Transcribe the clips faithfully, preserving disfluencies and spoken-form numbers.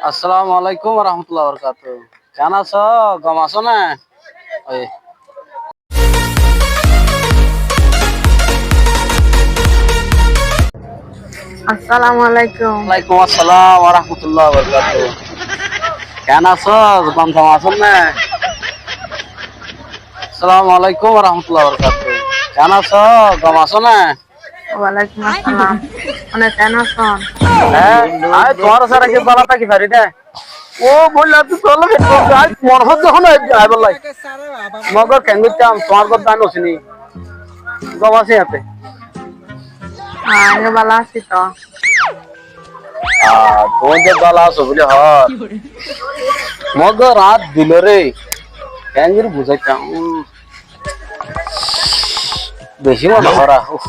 Assalamu alaikum warahmatullahi wabarakatuh. Keén asó? Gom asó né? Oi. Assalamu alaikum. Alaikum assalam warahmatullahi wabarakatuh. Keén asó? Gom tom asó né? Assalamu alaikum warahmatullahi wabarakatuh. Keén asó? Gom asó né? Walaikum assalam. Mane keén asón? Hé? Añí tuáñra sára ki bála táki fari né? Ó bolla, tui tuáñra ki fari? Añí mone hoó de hone aibálla. Mogor keén goittám, tuáñr gor dán osini. Gom así yate. Añí bála así to. Ah, tuñí de bála asó buli hoó. Mogor añár diloré keéngori buzáitam. Beci mone hoór. Uf.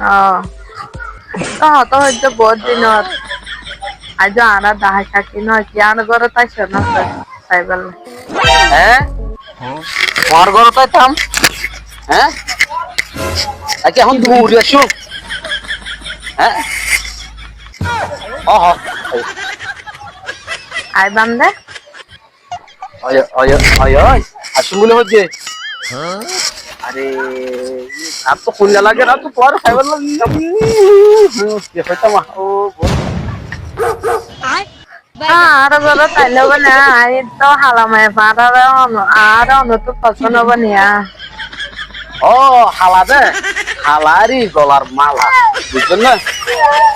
Ó. Tó hotá hoitó bout dinot. Aijjó añára dahá saki no, ki añár górot aicó na, saibolla. Hé? Tuáñr górot aitam? Hé? Aicca, ehón duri aiccó. Hé? Ó, ó. Aibám de. Oi, oi, oi, oi, aiccúm buli hoijjé. Are, ar to hondilla lage, ar to tuáñre faibar lage. Ki hoitam, ó, bo- Añár górot aile óibo na, añí to hala maiya fáñrare ono, añáre onottu fosón óibo niya. Ó, hala de, hala ar golar mala, buijjó né?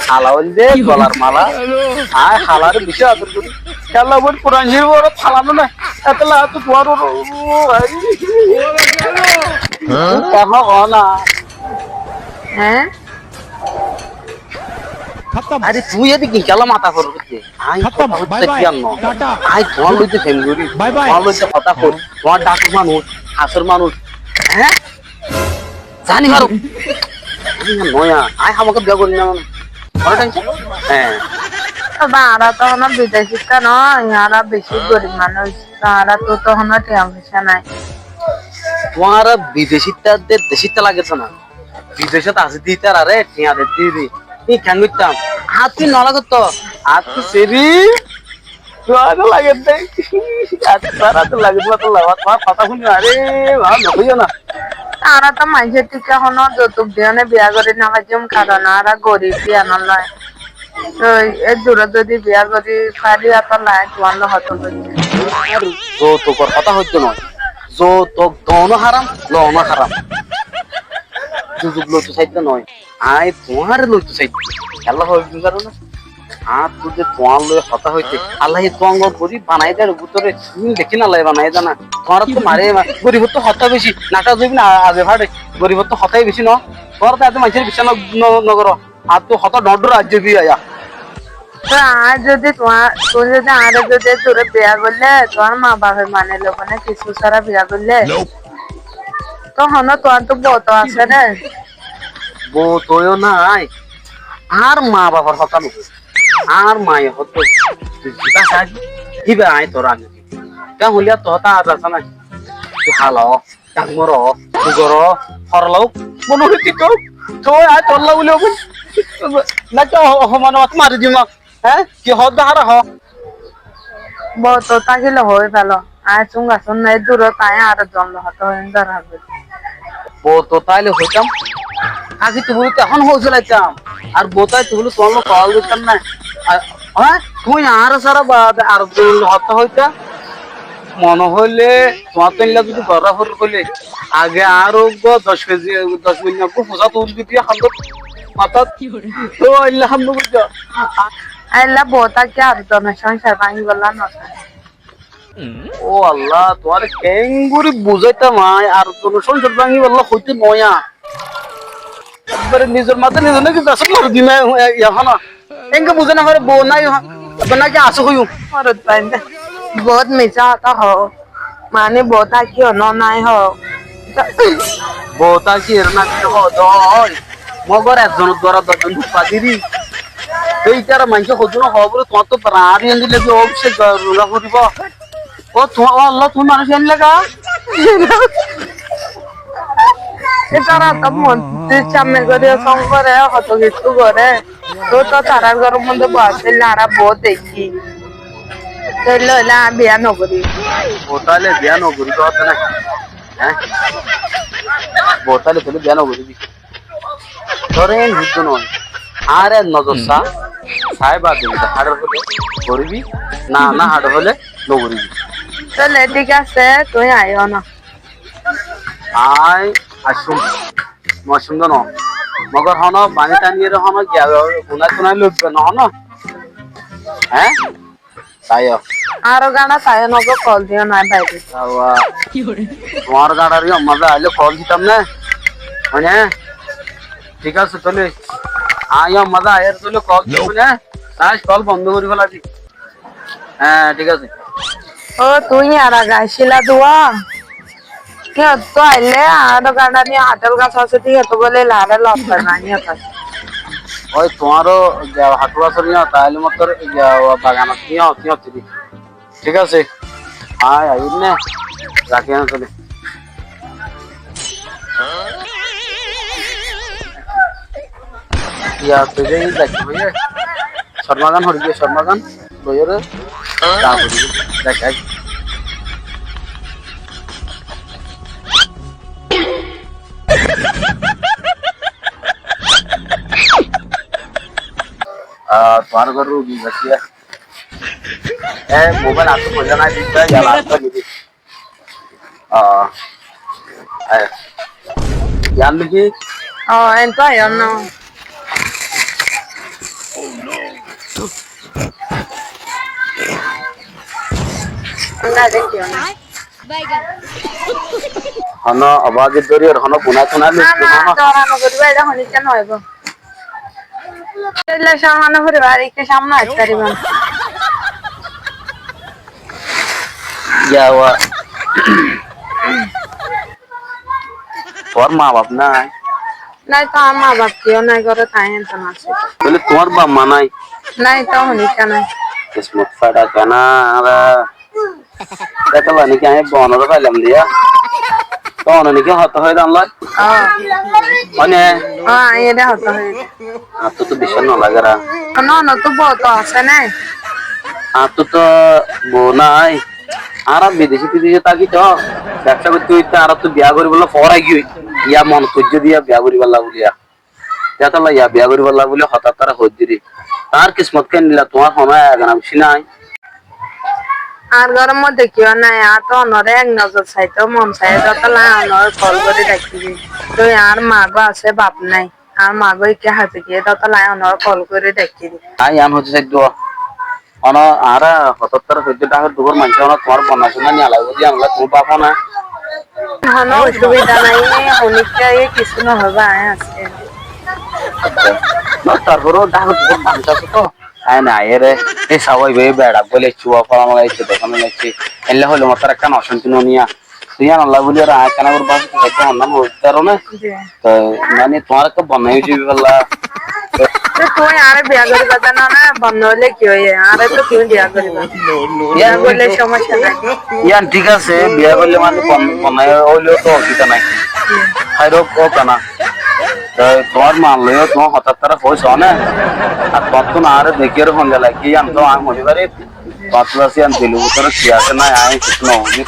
Hala óilde golar mala. Añí halaré beci ador gorí. Kiyólla buli Kuran Córifor hala no né? Etolla añáttu tuáñr oro, ó bái. Há? Tuñí ehón hoó na. Hé? Are tuñí ede ki kiyólla mata goroó de? Añí hotá hoitó kiyá no. Añí tuáñr lói de fem gorí. Tuáñr lói de hotá hoóir. Tuáñr dhákor manúic, hasór manúic. Hé? Zani faró. Añí no, añí hámaká biya gorí na mane. Mone tension? Hé. Baba, añára to hono bidecítta no, añára beci gorib manúic. To añára to, to hono tiañ foicá nai. Tuáñra bidecítta de decítta lage to na. Bidecót asé de ítarare tiañ de diri. Íin keén goittám? Añáttu no lage to. Añáttu seri. Tuáñre lage de. Añáttu tuáñre lage de, tuáñre lage de, tuáñr hotá fúni, are, baba, no hoiyó na. Añára to maincé thík hono zoutuk diyóne biya gorí no faijjum, karon añára gorib, biya no loi. Toi, e dure zodi biya gorí fari, etolla tuáñr loi hotá hoitó. Ar zoutukor hotá hoitó no. Zoutuk dono haram, lono haram. Zoutuk loito saitó no. Añí tuáñre loito saitó. Kiyólla hoó buzó na? Añáttu de tuáñr loi hotá hoité, Allaye tuáñr gorí banai de, bútore, tuñí dekí na, Allaye banai de na. Tuáñrattú mare, ma-, goribottu hotá beci, naka zubi na aze fare. Goribottu hotá beci no. Tuáñra to ede maincór biccác no, no, no goró. Añáttu hotá dhoóñr dhoóñr aijjé bi aya. To añí zodi tuá-, tuñí zodi añáre zodi dure biya goille, tuáñr ma bafe mani loibo né, kissú sára biya goille? To hono tuáñrtu bou to asé né? Bou to yó nái. Añár ma bafor hotá no. Añár maye hoó de, tui zibá sas, híba añí toré aní dim. Te hoilé to hotá ar asé nái. Tui hala ó. Dangor ó, dugor ó, horol ó, mone hoilé to, to añí tolla buli hobo. Naki ho-, ho-, mane mati mari dim. Hé? Ki hoó de hára hoó? Bou to tákile hoói felo. Añí sunga sunna e durot añí ar zon loi hotá hoiyum dorhar gori. Bou to táile hoitám. Táki to buli to ehón hoói felaitam. Ar bou tái to buli tuáñr loi kol goittám na. Ar, hé? Tuñí añáre sára bade ar zon loi hotá hoitá? Mone hoilé tuáñrttú endilla zodi gorá forer hoilé, age añár uggwá doc kezi, doc moin uggwá fusá tuil di diya hándot matát. Tó endilla hándot goijjó. Endilla bou táki ar zonor sónsar báñgibolla no sai. Ó Allah, tuáñre keéngori buzáitam añí, ar zonor sónsar báñgibolla hoitó no ya. Ekbare nizor matá nizor naki gasót lori di na, e, e, ehón. Enke buzá no fare, bou nái, bou naki asé hoiyum. Morot bái de. Bout misá hotá hoó. Mane bou táki honó nái hoó. Bou táki ere nái hoó de hoó. Mogor ekzonor duara doc zon dhukka diri. Ei ítara maincé hoddúr hoó buli tuáñrttú bera añáre endilla ki obicce gora foribo. Ó tuáñr, ó Allah, tuñí manúic endilla ka? Ítara to montir sámne gorí song goré, hoto kessú goré. Tói to tarár góror modde boi asíle, añára bou dekí. Tóile óile añí biya no gorí. Bou táile biya no gorí, hoó de na? Há? Bou táile tóile biya no gorí. Tóre en buzzó no. Añáre nozor sá, sai bade haçor hoile goríbi, na, na haçor hoile no goríbi. Tóile thík asé, tuñí aiyó na. Añí aiccúm, no aiccúm de no. Mogor honó bañgí tañgí re honó giya gunái tunái loibbe no honó. Há? Saiyó. Aró gañçá saiyó, nozor kol diyó na bái. Awa. Tuáñr gañçár yó mazé ailé kol ditam né? Mane? Thík asé, tóile. Añí yó mazé aiyóre tóile kol diyó né? Añí kol bondó gorí félai di. Há, thík asé. Ó, tuñí ar age aiccíla dé. Yíanottú aile, añáro gañçá niya atel gas asé, yíanottú bóle lare lottai na, yíanottú. Ói, tuáñró, ya, atel gas asé, yíanottú aile mottor, ya, baganot, yíanottú, yíanottú di. Thík asé. Añí aiyír né. Rakí yíanottú di. Ya, tui de, yí zai, tui de. Cormagan hori giyé, cormagan. Loiyóre, ta buli, dekhái. Ah, tuáñr góror rugi giyé. Eh, mobile áttu foijja nai, dikka, yala, áttu nidi. Ah, eh. Yan niki? Oh, ento ayon no. Anga dekíyo na. Hono abadi dori ar hono buna tuna na, na, na, dora no goriba, eta honikka no oibo. Ella samane foribar, ekka samne aitariba. Yawa. Tuáñr ma baf nai? Nai to, añár ma baf kiyó nai, górot añí ento así. Tóile tuáñr baf ma nai? Nai to, honikka nai. Kismot fada kena, ara. Etolla niki añí bonore failam diya. Tone niki hotá hoiye de añálla? Oh. Mane? Oh, añí ede hotá hoiye de. Añáttu to biccác no lage ra. No, no, to bou to asé ne. Añáttu to bou nai. Añára bideci tideci táki to, bebsa goitte goitte añára to biya goribolla fore aigiyói. Iya monot foijjé de iya biya goribolla buli. Yatolla iya biya goribolla buli hotá tara hoiddiri. Tañr kismot ken dila, tuáñr hono egana beci nai. Añár góror modde kiyó nai, añár to onore ek nozor saito mon sai, totolla añáre onore kol gori dakki di. Toi añár mago asé, baf nai. Añár mago ikke haze giyé, totolla añáre onore kol gori dakki di. Añí yián hoito saiddo. Ono añára hotá tara hoiddé, dhákor dukor maincé ono tuáñr bonna sonna niya laibo de, añálla tuáñr baf nai. Hono osubida nai, honikka e kissú no hoiba, añí así. Accá. No, tarfore dhákor dukor maincé asé to. Añí nai ere, e sawai bái bera bole chuwa fala mala ecce, dókane ecce. Ella hoile mottor ekkán ocanti no niya. Tui yián Allah buli ar añí ekkán gori basi to saito honna no daro na. Ji. To mane tuáñr ekka bonna ói jibo balla. To tui añáre biya goriba de no na, bonna óile ki óiye? Añáre to tui biya goriba. Biya goille somosya nai. Yián thík asé, biya goille mane bon-, bonna óile to osubida nai. Ji. Hairok o kana. To tuáñr ma loi o tuáñr hotá tara hoiso ne. Ar tuáñr to añáre dekí ar honde lagi, yián to añí hoi fari. Tuáñttú asé, yián dilor bútore ki asé nai, añí kessú no buzí.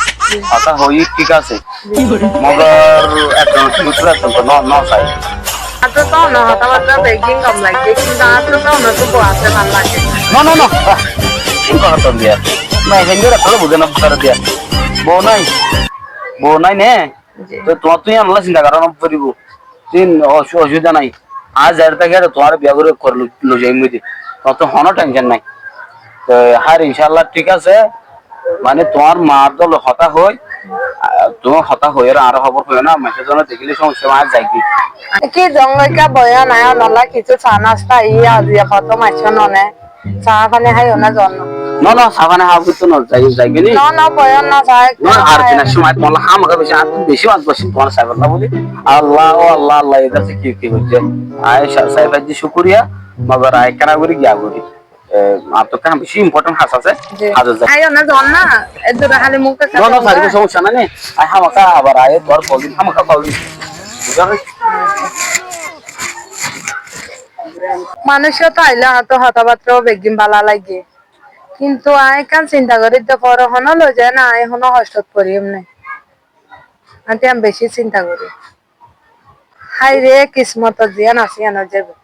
Hotá hoiyí thík asé. Mogor ekzon bútore ekzon to no, no sai. Añáttu to no hotá bata beggín gom lage, kintu añáttu to no to bou asé bála lage. No, no, no. Ah, ki hotá diya? Na, eén gori asóle buzé no, bútore diya. Bou nai. Bou nai ne? Ji. To tuáñttú yián loi sinta gorá no foribo. Tin os-, osubida nai. Añí zaiyóre táki ar tuáñre biya gori górot loi, loi zaiyum de. Tuáñttú hono tension nai. To, har, incállah, thík asé. Mane, tuáñr mar dóle hotá hoi, a, tuáñr hotá hoi, ar añáre hóbor hoiyó na, maincé zone dekíle somosya, añí zai de. Ki zon goikká boiyo nai, onolla kissú cá nasta, iya, aziya fottóm aiccó no ne. Cá fani háiyo na zon no? No, no, cá fani háibo to no, zai, zai gini. No, no, boiyo na, cá. No, ar tin ar somoi tuáñlla hámaká beci, ar beci mat beci tuáñlla saibar na buli. Allah, o Allah, Allah, edar se ki, ki goijjé? Añí sa-, sai faijjí cúkuriya, mogor añí ekkán gori giya gori. E, añáttu ekkán beci important ham asé. Ji. Hajot zai. Háiyo na zon na, eddur háli muk ekka. No, no, zon na. Sari, somosya nai ne. Añí hámaká abar aiyé, tuáñr kol dim, hámaká kol dim. Buzá giyé? Manúic ót ailé añáttu hotábatta beggín bála lage. Kintu aññí ekkán sinta gorí de, fore honó loi zai né, aññí honó hostot foijjum né. Añáttu yián bicí sinta gorí. Háire, kismotot ziyán asé, yián ói zaibou.